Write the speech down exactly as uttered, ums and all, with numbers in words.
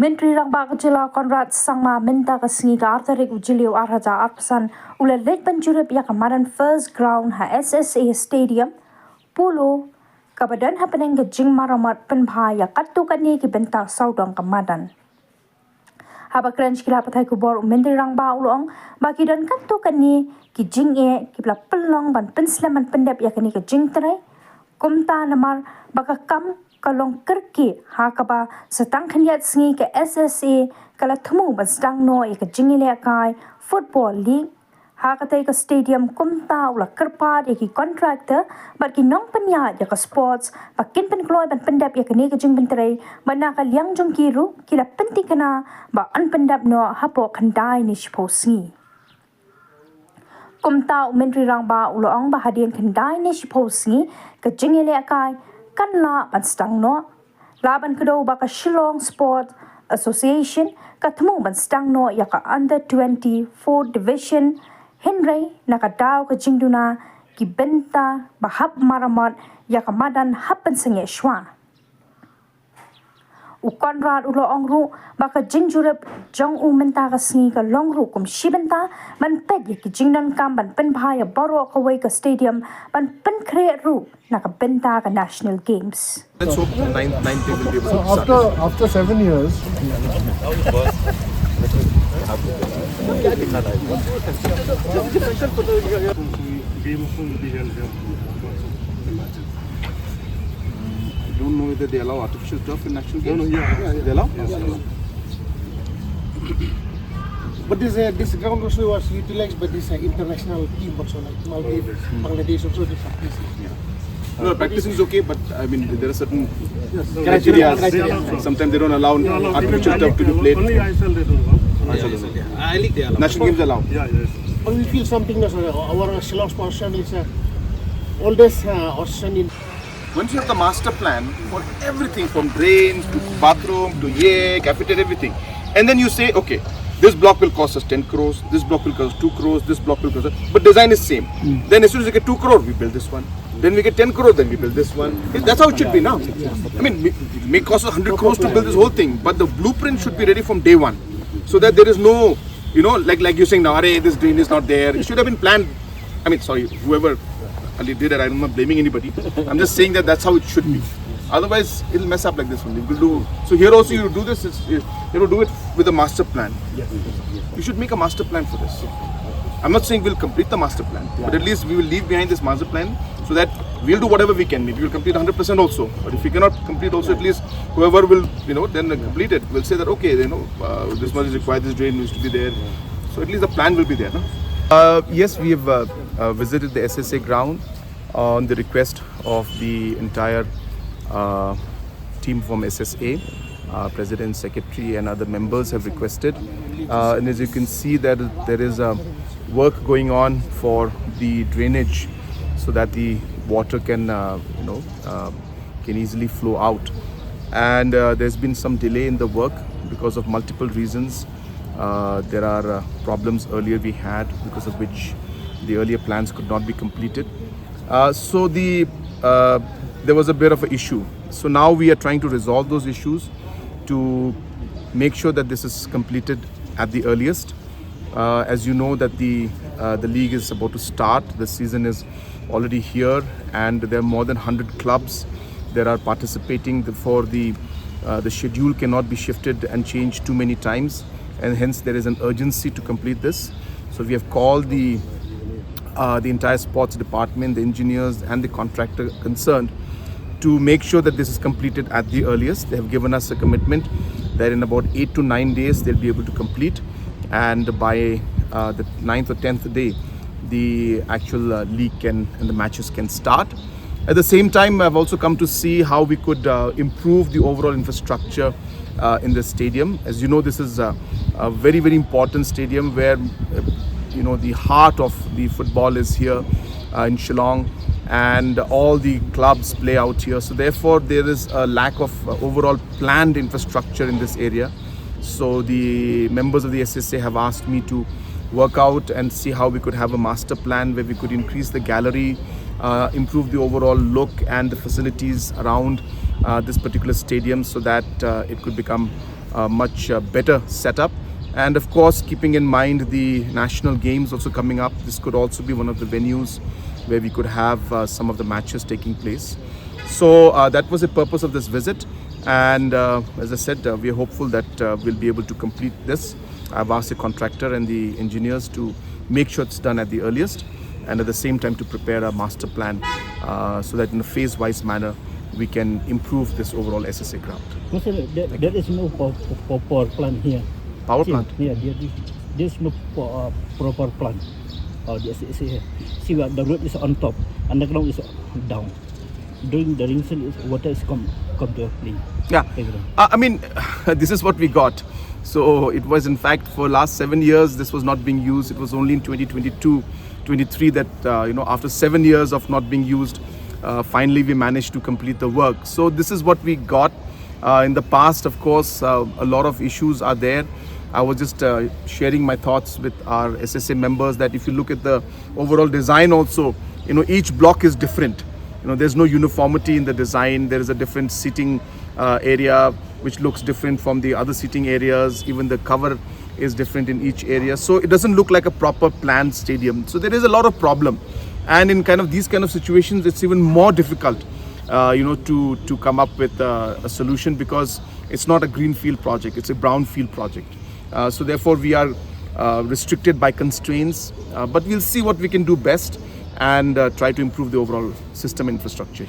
Myntri Rangbah ka jylla Conrad Sangma mynta ka sngi ka ar tarik u Jylliew ar hajar arphew san u la leit ban jurip ïa ka madan First Ground ha S S A Stadium, Polo, kaba don hapdeng ka jingmaramot pynbha ïa katto katne ki bynta sawdong ka madan. Haba kren sha ki lad pathai khubor u Myntri Rangbah u la ong ba ki don katto katne ki jingeh kiba la pynlong ban pynslem ban pyndep ïa kane ka jingtrei. Kumta namar ba ka kam ka long kyrkieh ha kaba sa tang khyndiat sngi ka S S A ka la thmu ban sdang noh ïa ka jingïalehkai Football League. Ha katei ka stadium kumta u la kyrpad ïa ki contractor bad ki nongpynïaid ïa ka sports ba kin pynkloi ban pyndep ïa kane ka jingpyntrei bad na ka liang jong ki ruh ki la pynthikna ba yn pyndep noh hapoh khyndai ne shiphew sngi. Kumta u Myntri Rangbah u la ong ba hadien khyndai ne shiphew sngi ka jingïalehkai kan lah ban sdang noh. Lah ban kdew ba ka Shillong Sport Association ka thmu ban sdang noh ïa ka Under twenty-four Division, hynrei na ka daw ka jingduna ki bynta ba hap maramot ïa ka madan hap pynsangeh shuwa. U Conrad u la ong ruh ba ka jingjurip jong u mynta ka sngi ka long ruh kum shi bynta ban peit ïa ki jingdonkam ban pynbha ïa baroh kawei ka stadium ban pynkhreh ruh na ka bynta ka National Games. Let's hope nine, nine people will be able to start. After, after seven years, I don't know whether they allow artificial turf in National Games. No, no, yeah. They allow? Yes, yes. But this, uh, this ground also was utilized by this, uh, international team also, like Maldives, Bangladesh also, they practice. Yeah. No, practicing is okay, but I mean, there are certain criteria. Sometimes they don't allow artificial turf to be played. Only I S L they don't allow. I S L they don't allow. I League they allow. National Games allow. Yeah, yes. But we feel something, uh, our Shillong Sports Association is, uh, oldest, uh, association in Once you have the master plan for everything from drains to bathroom to ye, cafeteria, everything, and then you say, okay, this block will cost us ten crores, this block will cost two crores, this block will cost, but design is same. Then as soon as we get two crore, we build this one. Then we get ten crore, then we build this one. That's how it should be now. I mean, it may cost us hundred crores to build this whole thing, but the blueprint should be ready from day one, so that there is no, you know, like, like you're saying now, "Arey, this drain is not there." It should have been planned. I mean, sorry, whoever did it, I'm not blaming anybody. I'm just saying that that's how it should be. Otherwise, it'll mess up like this only. We'll do, so here also you do this, it's, you know, do it with a master plan. You should make a master plan for this. I'm not saying we'll complete the master plan, but at least we will leave behind this master plan so that we'll do whatever we can. Maybe we'll complete hundred percent also. But if we cannot complete also, at least whoever will, you know, then complete it, will say that, okay, you know, uh, this much is required, this drain needs to be there. So at least the plan will be there, no? Uh, yes, we have, uh, uh, visited the S S A ground on the request of the entire, uh, team from S S A. Uh, president, secretary, and other members have requested. Uh, and as you can see, that there is, uh, work going on for the drainage, so that the water can, uh, you know, uh, can easily flow out. And, uh, there's been some delay in the work because of multiple reasons. Uh, there are, uh, problems earlier we had, because of which the earlier plans could not be completed. Uh, so the, uh, there was a bit of an issue. So now we are trying to resolve those issues to make sure that this is completed at the earliest. Uh, as you know that the, uh, the league is about to start, the season is already here, and there are more than hundred clubs that are participating. Therefore, the, uh, the schedule cannot be shifted and changed too many times, and hence there is an urgency to complete this. So we have called the, uh, the entire sports department, the engineers, and the contractor concerned to make sure that this is completed at the earliest. They have given us a commitment that in about eight to nine days they'll be able to complete, and by, uh, the ninth or tenth day, the actual, uh, league can, and the matches can start. At the same time, I've also come to see how we could, uh, improve the overall infrastructure, uh, in the stadium. As you know, this is a, a very, very important stadium where, uh, you know, the heart of the football is here, uh, in Shillong, and all the clubs play out here. So therefore, there is a lack of, uh, overall planned infrastructure in this area. So the members of the S S A have asked me to work out and see how we could have a master plan where we could increase the gallery, uh, improve the overall look and the facilities around, uh, this particular stadium, so that, uh, it could become uh, much uh, better setup. And of course, keeping in mind the national games also coming up, this could also be one of the venues where we could have uh, some of the matches taking place. So uh, that was the purpose of this visit. And uh, as I said, uh, we are hopeful that uh, we'll be able to complete this. I've asked the contractor and the engineers to make sure it's done at the earliest, and at the same time to prepare a master plan uh, so that in a phase-wise manner we can improve this overall S S A ground. Master, there, there is no power, power plant here. Power See, plant? Yeah, there, there's no po- uh, proper plant. Uh, the S S A here. See, uh, the road is on top, underground is down. During the rain season, is water is come come to a plain. Yeah. Playground. Uh, I mean, this is what we got. So it was, in fact, for last seven years, this was not being used. It was only in twenty twenty-two, twenty-three that, uh, you know, after seven years of not being used, uh, finally we managed to complete the work. So this is what we got. Uh, in the past, of course, uh, a lot of issues are there. I was just uh, sharing my thoughts with our S S A members that if you look at the overall design also, you know, each block is different. You know, there's no uniformity in the design. There is a different seating uh, area which looks different from the other seating areas. Even the cover is different in each area. So it doesn't look like a proper planned stadium. So there is a lot of problem. And in kind of these kind of situations, it's even more difficult, uh, you know, to, to come up with uh, a solution because it's not a greenfield project, it's a brownfield project. Uh, so therefore, we are uh, restricted by constraints, uh, but we'll see what we can do best and uh, try to improve the overall system infrastructure here.